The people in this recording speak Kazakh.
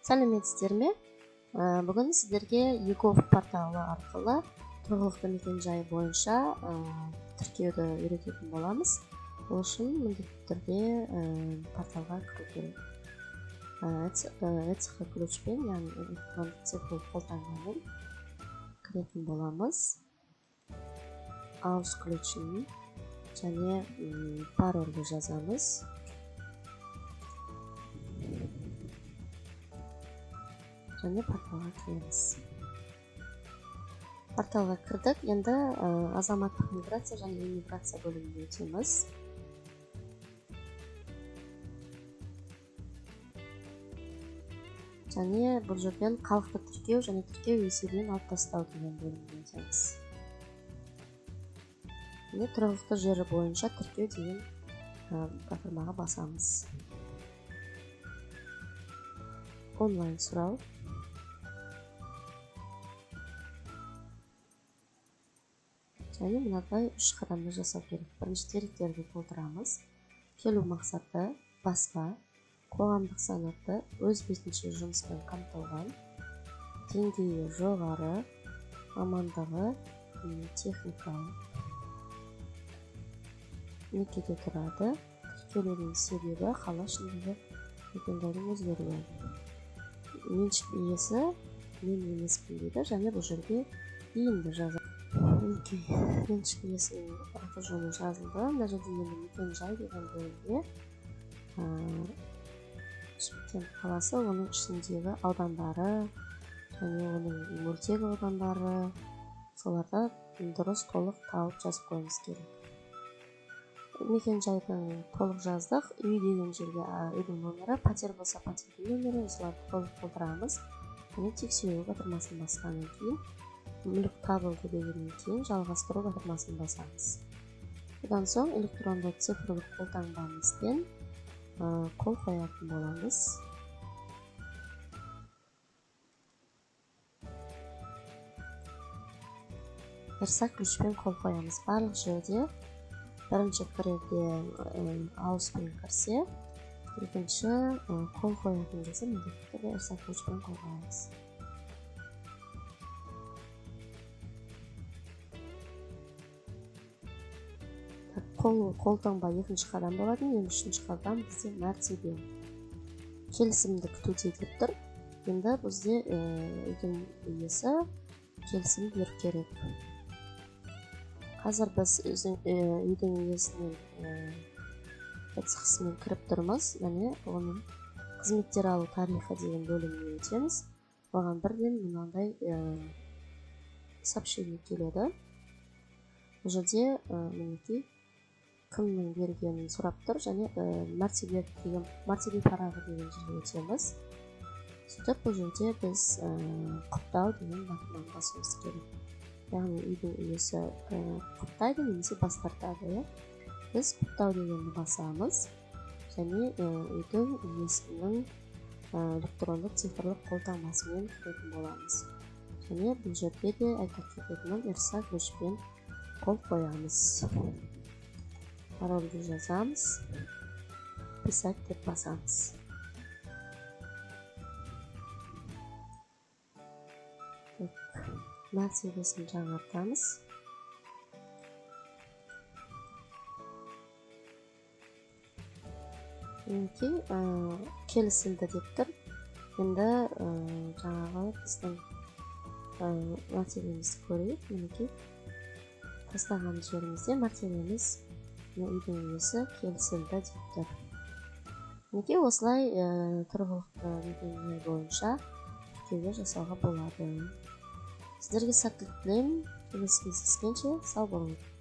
Сәлеметсіздер ме? Бүгін сіздерге eGov порталы арқылы тұрғылықты мекен-жай бойынша тіркеуді үйрететін боламыз. Ол үшін міндетті түрде порталға кіру керек. ЭЦХ ключпен, яғни электрондық цифрлық қолтаңбамен кіретін боламыз. Ауыз ключін және парольді жазамыз. Және порталға кіреміз. Порталға кірдік. Енді азаматтық миграция және иммиграция бөліміне өтеміз. Және бұл жерден халықты тіркеу және тіркеу есебінен алып тастау деген бөлімге өтеміз. Және тұрғылықты жері бойынша тіркеу деген батырмаға басамыз. Онлайн сұрау. Және мынадай үш қадамды жасау керек. Бірінші деректерді толтырамыз. Келу мақсаты басқа, қоғамдық санаты, өз бетінше жұмыспен қамтылған, деңгейі жоғары, мамандығы техникалық, некеде тұрады, тіркелудің себебі қала ішіндегі мекенжайдың өзгеруі. Меншік иесі мен емеспін дейді және бұл жерге ИИН-ді жазады. Мінекей, меншік иесінің аты жөні жазылды. Мына жерде енді мекенжай деген бөлімге Шымкент қаласы, оның ішіндегі аудандары және оның мөлтек аудандары, соларды дұрыс толық тауып жазып қоюымыз керек. Мекенжайды толық жаздық. Үй деген жерге, үйдің номері, пәтер болса пәтердің номері, осыларды толық толтырамыз. Және тексеру батырмасын басқаннан кейін, мүлік табылды дегеннен кейін жалғастыру батырмасын басамыз. Одан соң электронды цифрлық қолтаңбамызбен қол қоятын боламыз. RSA ключпен қол қоямыз. Барлық жерде бірінші кірерде ауызбен кірсе, екінші қол қоятын кезде міндетті түрде RSA ключпен қол қоямыз. Қолтаңба екінші қадам болатын. Енді үшінші қадам бізде мәртебе. Келісімді күтуде деп тұр. Енді бізде үйдің иесі келісім беру керек. Қазір біз үйдің иесінің ЭЦХ-сымен кіріп тұрмыз. Және оның қызметтер алу тарихы деген бөліміне өтеміз. Оған бірден мынандай сообщение келеді. Бұл жерде мінекей кімнің бергенін сұрап тұр және мәртебе деген, мәртебе парағы деген жерге өтеміз. Сөйтіп бұл жерде біз құптау деген батырманы басуымыз керек. Яғни үйдің иесі құптайды немесе бас тартады, иә. Біз құптау дегенді басамыз және үйдің иесінің электронды цифрлық қолтаңбасымен кіретін боламыз. Және бұл жерде де айта кететінім RSA ключпен қол қоямыз. Парольді жазамыз, писать деп басамыз. Мәртебесін жаңартамыз. Мінекей, келісілді деп тұр. Енді жаңағы біздің мәртебемізді көрейік. Мінекей, тастаған жерімізде мәртебеміз үйдің иесі келісілді деп тұр. Мінекей, осылай тұрғылықты мекенжай бойынша тіркеулер жасауға болады. Сіздерге сәттілік тілеймін. Келесі кездескенше сау болыңыз.